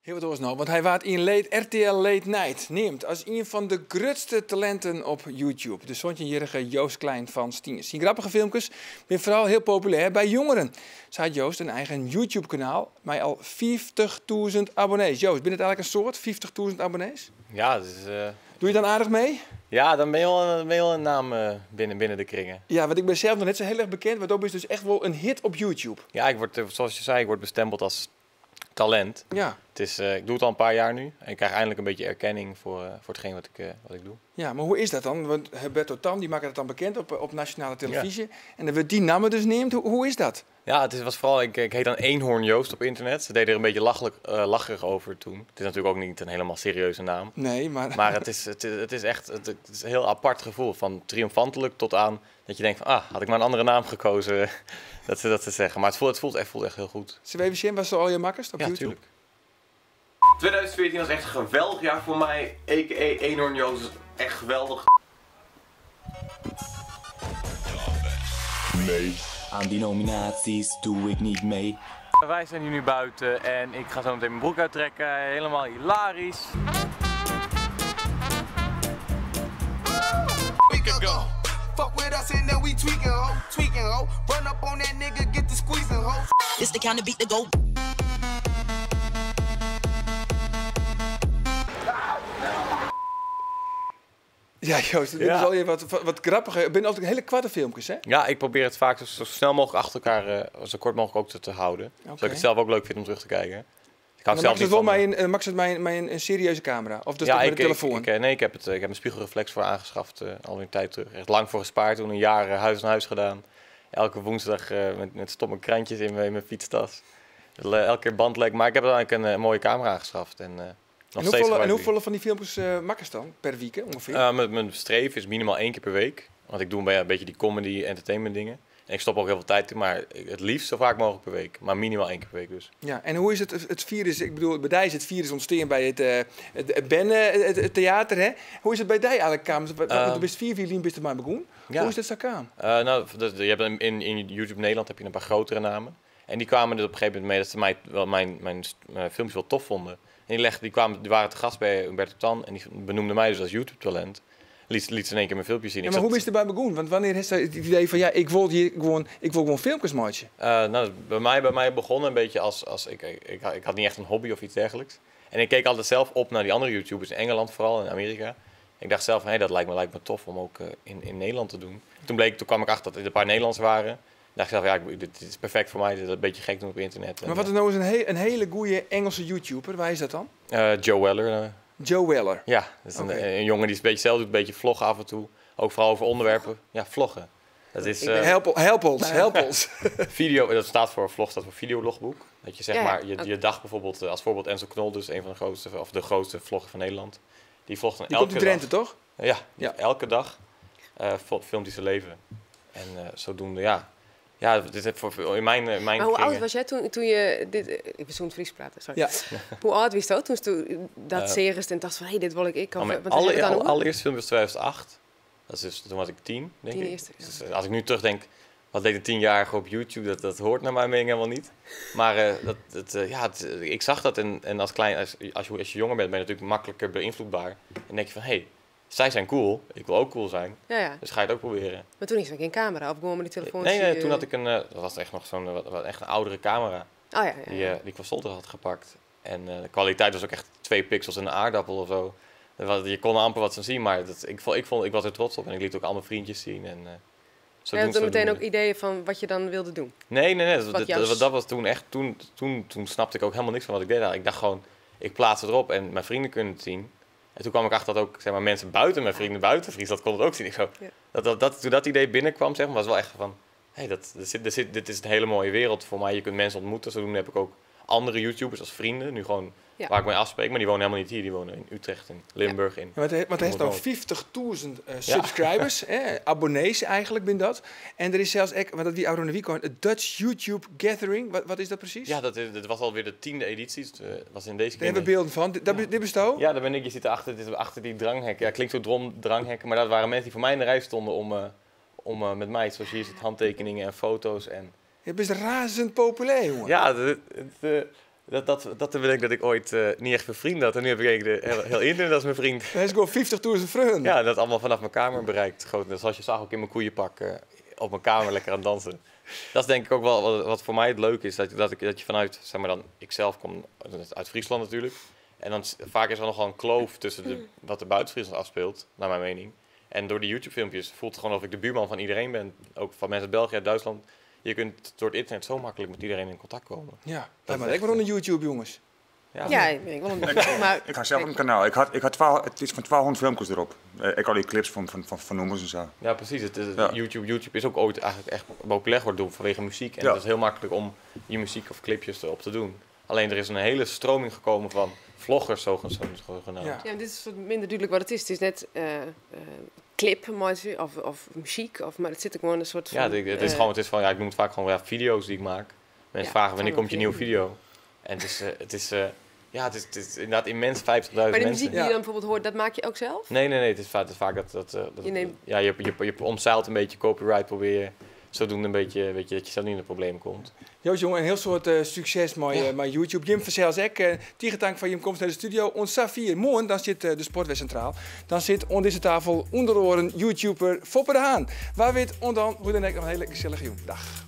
Hiel wat oars no, want hy waard yn late RTL Late Night neamd as ien fan de grutste talinten op YouTube. De 17-jierrige Joost Klein fan Stiens. Syn grappige filmkes binne foaral hiel populêr by jongeren. Sa hat Joost in eigen YouTube-kanaal mei al 50.000 abonnees. Joost, binne it eigenlik in soad, 50.000 abonnees? Ja, dat is. Doe je dan aardich mee? Ja, dan ben je al een naam binnen de kringen. Ja, want ik ben zelf nog net zo heel erg bekend, maar dat is dus echt wel een hit op YouTube. Ja, ik word, zoals je zei, ik word bestempeld als talent. Ik doe het al een paar jaar nu en ik krijg eindelijk een beetje erkenning voor hetgeen wat ik doe. Ja, maar hoe is dat dan? Want Humberto Tan die maakt het dan bekend op nationale televisie. En dan wordt die naam dus neemt. Hoe is dat? Ja, het is, was vooral, ik heet dan Eenhoorn Joost op internet. Ze deden er een beetje lacherig over toen. Het is natuurlijk ook niet een helemaal serieuze naam. Nee, maar Maar het is echt, het is een heel apart gevoel. Van triomfantelijk tot aan dat je denkt van, ah, had ik maar een andere naam gekozen. Dat ze zeggen. Maar het voelt echt heel goed. Zullen we even zien, was er al je makkers op Ja, YouTube? tuurlijk. 2014 was echt een geweldig jaar voor mij. A K A Eenhoorn Joost is echt geweldig. Nee. Aan die nominaties doe ik niet mee. Wij zijn hier nu buiten en ik ga zo meteen mijn broek uittrekken. Helemaal hilarisch. We could go. Fuck with us and then we tweaking, ho, tweaking, ho. Run up on that nigga, get the squeezing, ho. This the kind of beat to go. Ja, Joost, dit is alweer wat grappiger. Het zijn altijd hele korte filmpjes, hè? Ja, ik probeer het vaak zo snel mogelijk achter elkaar, zo kort mogelijk ook te houden. Zodat ik het zelf ook leuk vind om terug te kijken. Ik hou En dan zelf maakt het niet wel van mij een maakt het mij een, mij een, een serieuze camera? Of dus Ja, dat met de ik, telefoon? Ik, nee, ik heb een spiegelreflex voor aangeschaft, alweer een tijd terug. Echt lang voor gespaard, toen een jaar huis aan huis gedaan. Elke woensdag met stomme krantjes in mijn fietstas. Elke keer bandlek, maar ik heb uiteindelijk een mooie camera aangeschaft. En nog En steeds gebruik ik hoeveel van die filmpjes maak je dan per week, hè, ongeveer? Mijn streven is minimaal 1 keer per week. Want ik doe een beetje die comedy, entertainment dingen. En ik stop ook heel veel tijd in, maar het liefst zo vaak mogelijk per week. Maar minimaal 1 keer per week dus. Ja, en hoe is het, het virus, ik bedoel, bij die is het virus ontstaan bij het Benne, het theater, hè? Hoe is het bij die eigenlijk, Kamer? Want du bist 4 violin, bist er maar begonnen. Hoe is dat zo kwam? Nou, dat, je hebt een, in, in YouTube Nederland heb je een paar grotere namen. En die kwamen dus op een gegeven moment mee dat ze mij wel, mijn filmpjes wel tof vonden. En die waren te gast bij Humberto Tan en die benoemden mij dus als YouTube-talent. Liet ze in één keer mijn filmpjes zien. Ja, Ik maar zat hoe is het erbij begonnen? Want wanneer is het idee van, ja, ik wil hier gewoon, ik wil gewoon filmpjes maken? Nou, bij mij begon een beetje als ik had niet echt een hobby of iets dergelijks. En ik keek altijd zelf op naar die andere YouTubers in Engeland vooral, in Amerika. Ik dacht zelf, hé, dat lijkt me tof om ook in Nederland te doen. Toen kwam ik achter dat er een paar Nederlanders waren. Ik dacht zelf, ja, dit is perfect voor mij, dit is een beetje gek doen op internet. Maar wat is nou eens een hele goede Engelse YouTuber, waar is dat dan? Joe Weller. Joe Weller? Ja, dat is een jongen die het een beetje zelf doet, een beetje vloggen af en toe. Ook vooral over onderwerpen. Ja, vloggen. Dat is, Ik ben help ons, help ons. Video, dat staat voor vlog, staat voor videologboek. Dat je je dag bijvoorbeeld, als voorbeeld Enzo Knol, dus een van de grootste, of de grootste vlogger van Nederland. Die vlogt dan Die elke komt uit Drenthe, dag. toch? Ja, elke dag filmt hij zijn leven. En zodoende, ja. Ja, dit heb voor, voor, in mijn mijn Maar hoe oud kringen. was jij toen je dit, ik ben zo'n Fries praten, sorry. Ja. Hoe oud was dat toen je dat series en dacht van, hé, hey, dit wil ik. Ik kan Mijn want daar hebben we het dan over. allereerste film was 2008. Dat is dus, toen was ik 10, denk 10 ik. eerste, ja. Dus als ik nu terugdenk, wat deed een 10-jarige op YouTube? Dat hoort naar mijn mening helemaal niet. Maar ik zag dat en als klein, als, als je, als je jonger bent, ben je natuurlijk makkelijker beïnvloedbaar. En dan denk je van, hé, hey, zij zijn cool, ik wil ook cool zijn. Dus ga je het ook proberen. Maar toen is er geen camera, of gewoon met die telefoon? Nee, nee, toen had ik een, dat was echt nog zo'n wat, wat, echt een oudere camera. Die ik van Solter had gepakt. En de kwaliteit was ook echt 2 pixels en een aardappel of zo. Je kon er amper wat van zien, maar ik was er trots op. En ik liet ook al mijn vriendjes zien. En zo Je had doen, dan meteen zo ook ideeën van wat je dan wilde doen? Nee, nee, nee. Wat Dat jouw was toen echt, toen snapte ik ook helemaal niks van wat ik deed. Ik dacht gewoon, ik plaats het erop en mijn vrienden kunnen het zien. En toen kwam ik achter dat ook, mensen buiten mijn vrienden buiten Friesland konden het ook zien. Ik zo, toen dat idee binnenkwam, was wel echt van, hé, hey, dit is een hele mooie wereld voor mij. Je kunt mensen ontmoeten. Zodoende heb ik ook andere YouTubers als vrienden, nu gewoon waar ik mee afspreek. Maar die wonen helemaal niet hier, die wonen in Utrecht, in Limburg. In Ja, want hij heeft nou Noord-Holland. 50.000 subscribers, hè, abonnees eigenlijk ben dat. En er is zelfs, ook, want dat die Aron Wieko, het Dutch YouTube Gathering. Wat is dat precies? Ja, dat was alweer de 10e editie. Dus was in deze Daar hebben we keer beelden van. Dit bestaat? Ja, daar ben ik. Je zit achter, dit is achter die dranghek. Ja, klinkt zo drom, dranghekken, maar dat waren mensen die voor mij in de rij stonden om met mij, zoals hier zit, handtekeningen en foto's. En Je bent razend populair, jongen. Ja, Dat, dat, dat te bedenken dat ik ooit niet echt veel vrienden had. En nu heb ik eigenlijk de, heel, heel internet als mijn vriend. Hij is gewoon 50.000 vrienden. Ja, dat allemaal vanaf mijn kamer bereikt. Groot. Zoals je zag ook in mijn koeienpak op mijn kamer lekker aan het dansen. Dat is denk ik ook wel wat voor mij het leuke is. Dat je vanuit, zeg maar dan, ik zelf kom uit Friesland natuurlijk. En dan vaak is er nogal een kloof tussen wat er buiten Friesland afspeelt, naar mijn mening. En door die YouTube-filmpjes voelt het gewoon of ik de buurman van iedereen ben. Ook van mensen uit België, uit Duitsland. Je kunt door het internet zo makkelijk met iedereen in contact komen. Ja, Dat maar is ik echt, maar onder YouTube, jongens. Ja. Ja, ik ben wel een beetje. Maar Ik had zelf een kanaal. Ik had 12, het is van 1200 filmpjes erop. Ik al die clips van nummers en zo. Ja, precies. Ja. YouTube is ook ooit eigenlijk echt populair geworden vanwege muziek. En het is heel makkelijk om je muziek of clipjes erop te doen. Alleen er is een hele stroming gekomen van vloggers, zogenaamd. Ja. Ja, maar dit is wat minder duidelijk wat het is. Het is net clip, maar of muziek, of, maar het zit ook gewoon een soort van... Ja, het is gewoon, het is van, ja, ik noem het vaak gewoon ja, video's die ik maak. Mensen Ja, vragen wanneer van komt je nieuwe video? En het is inderdaad immens 50.000 Maar de mensen. muziek die je dan bijvoorbeeld hoort, dat maak je ook zelf? Nee, nee, nee. Het is vaak dat Je neemt- ja, je omzeilt een beetje copyright, probeer je zodoende een beetje, weet je, dat je zelf niet in de problemen komt. Joost, jongen, een heel soort succes met met YouTube. Jim Verzels ek, tige tank foar jim komst nei de studio. Oant safier moarn, dan sit de sport centraal. Dan sit oan dizze tafel ûnder oaren YouTuber Foppe de Haan. Wa wit, oant dan, hoe dan ek nog in hiele gesellige jûn. Dag.